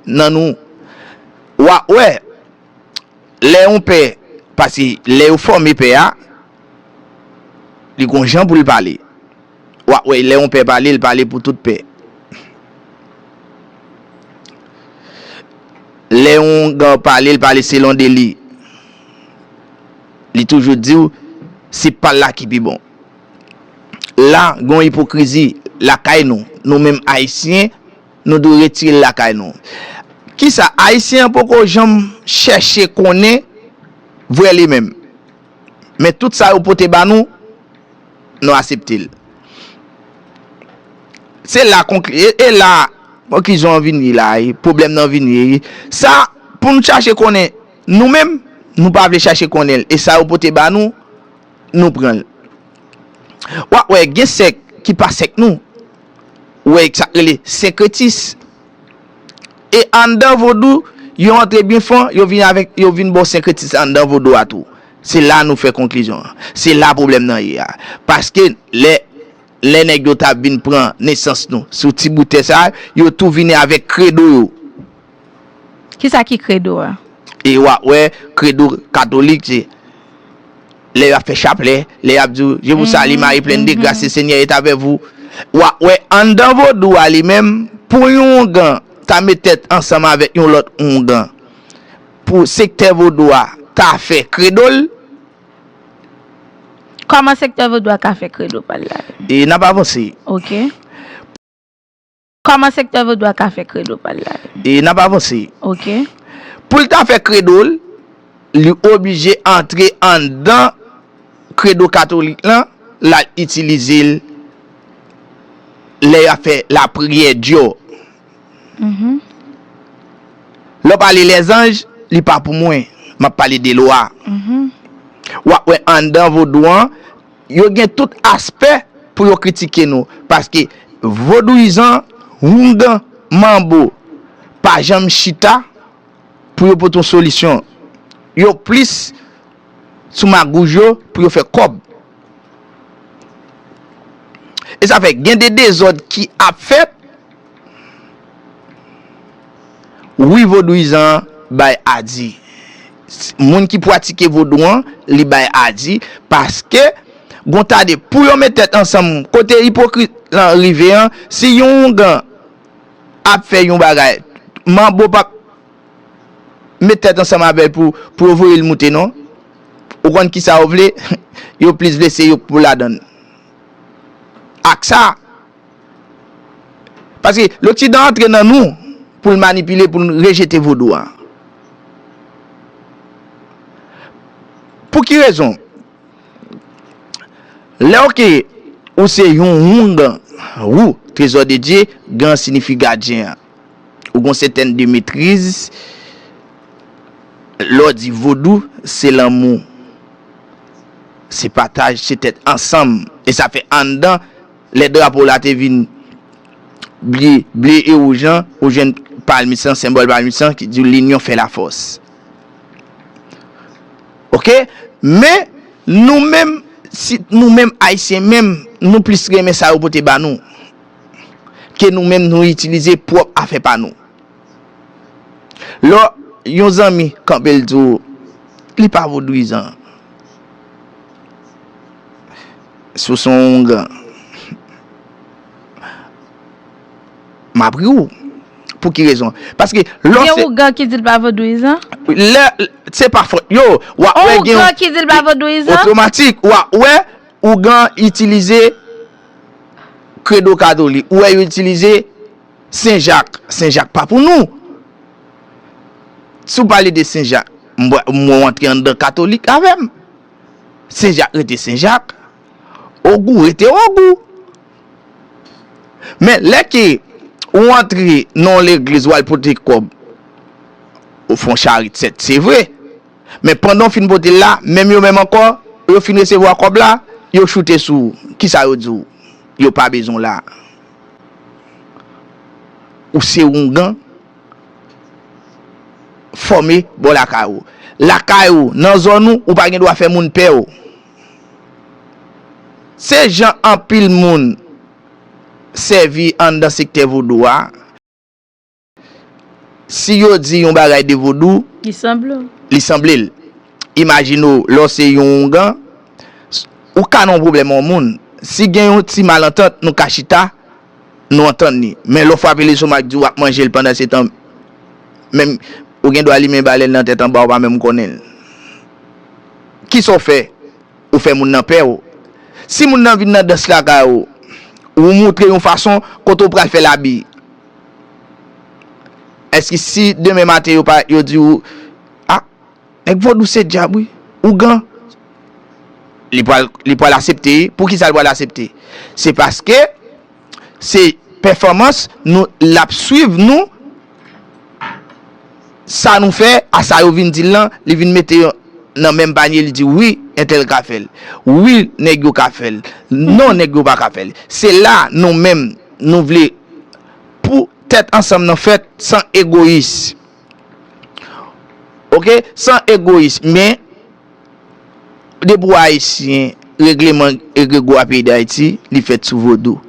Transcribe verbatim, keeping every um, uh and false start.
nan nou. W a wè, lè yon pè, paske lè yo fòme pè a, li gon jan pou l pale. W a wè, lè yon pè pale, l pale pou tout pè. Lè yon oungan pale, l pale selon de li. Li toujou di w, se pa l la ki pi bon. La, gon ipokrizi lakay nou. Nou menm Ayisyen, nou dwe retire l lakay nou. Kisa? Ayisyen an poko janm chèche konnen vre li menm. Men tout sa yo pote ba nou, nou aksepte l. Se la konkli-, e, e la, konklizyon an vin ye la, e, pwoblèm nan vin ye. Sa, pou nou chache konnen nou menm, nou pa vle chache konnen l. E sa yo pote ba nou, nou pran l. W a wè, gen sèk ki pa sèk nou. Ou wè, sa k rele senkretis. E anndan vodou, yo antre byen fon, yo vin avèk, yo vin ba w senkretis anndan vodou a tou. Se la nou fè konklizyon an. Se la pwoblèm nan ye a. Paske lè, lè nèg yo t ap vin pran nesans nou sou ti bout tè sa a, yo tou vini avèk kredo yo. Kisa ki kredo a? E w a wè, kredo katolik, se lè y ap fè chaplè, lè y ap di w, "Je vous salue, Marie pleine de grâce, le Seigneur est avec vous." W a wè, anndan vodou a li menm, pou yon oungan ta met tèt ansanm avèk yon lòt oungan, pou sektè vodou a ta fè kredo l. Kòman sektè vodou a ka fè kredo pa l la? E n ap avanse. Ok. Kòman sektè vodou a ka fè kredo pa l la? E n ap avanse. Ok. Pou l ta fè kredo l, li oblije antre anndan kredo katolik lan, l al itilize l lè y ap fè lapriyè dyò. Mhm. Lè w pale lèzanj, li pa pou mwen. M ap pale de lwa. Mhm. W ap wè anndan vodou an, yo gen tout aspè pou yo kritike nou. Paske vodouyizan, oungan, manbo, pa janm chita pou yo pote yon solisyon. Yo plis sou magouj yo pou yo fè kòb. E sa fè gen de dezòd ki ap fèt. Wi, vodouyizan an bay adi. Moun ki pratike vodou an, li bay adi, paske gon ta de pou yo met tèt ansanm, kote ipokrit lan rive an, si yon oungan ap fè yon bagay, manbo p ap met tèt ansanm avè l pou, pou yo voye l moute, non. Ou konn kisa yo vle? Yo plis vle se yo k pou ladan l. Ak sa, paske loksidan antre nan nou pou l manipile, pou l rejete vodou a. Pou ki rezon? Lè w ke ou se yon oungan, ou, trezò de Dye, gan siyifi gadyen an. Ou gon sètèn de metriz, lè w di vodou, se lanmou. Se pataj, se tèt ansanm. E sa fè anndan, lè drapo w la te vin ble, ble e wouj lan, ou jwenn palmis lan, senbòl palmis lan ki di w, "L'union fait la force." Ok? Men, nou menm, si, nou menm Ayisyen menm, nou plis renmen sa yo pote ba nou, ke nou menm nou itilize pwòp afè pa nou. Lè yon zanmi kanpe l di w, li pa vodouyizan. Si w se yon oungan, m ap ri w. Pou ki rezon? Paske lè w se... Gen oungan ki di l pa vodouyizan? Lè, se pa fòt yo. W ap wè gen... Oungan ki di l pa vodouyizan? Otomatik. W ap wè oungan itilize kredo katolik. Ou wè yo itilize Sen Jak. Sen Jak pa pou nou. Si w pale de Sen Jak, m wè, m wè w antre anndan katolik avè m. Sen Jak rete Sen Jak. Ogou rete ogou. Men lè ke ou antre nan yon legliz, w al pote kòb, ou fè yon charit sèt, se vre. Men pandan w fin pote l la, menm yo menm ankò, yo fin resevwa kòb la, yo choute sou ou. Kisa yo di w? Yo pa bezwen w la. Ou se oungan, fòme bò lakay ou. Lakay ou, nan zòn ou, ou pa gen dwa fè moun pè w. Se jan anpil moun sèvi anndan sektè vodou a. Si yo di yon bagay de vodou, Li sanble. Li sanble l. Imajine w, lè w se yon oungan, ou ka nan yon pwoblèm yon moun. Si gen yon ti malantant, nou ka chita, nou antann li. Men lè w frape lestomak, di w ap manje l pandan se tan, menm ou gen dwa limen balèn nan tèt anba, ou pa menm konnen l. Kisa w fè? Ou fè moun nan pè w. Si moun nan vin nan dans lakay ou, ou moutre yon fason kote w pral fè labi. Èske si demen maten yo pa yo di w, ah, nèg vodou se dyab wi, oungan, li pral li pral aksepte. Poukisa li pral aksepte? Se paske se pèfòmans nou, l ap swiv nou, sa nou fè a sa yo vin di l lan, li vin mete yo nan menm panye, li di wi, entèl ka fè l, wi, nèg yo ka fè l, non, nèg yo pa ka fè l. Se la nou menm nou vle pou tèt ansanm nan fèt san egoyis. Oke, san egoyis, men depi w ayisyen, regleman egregwa peyi Dayiti, li fèt sou vodou.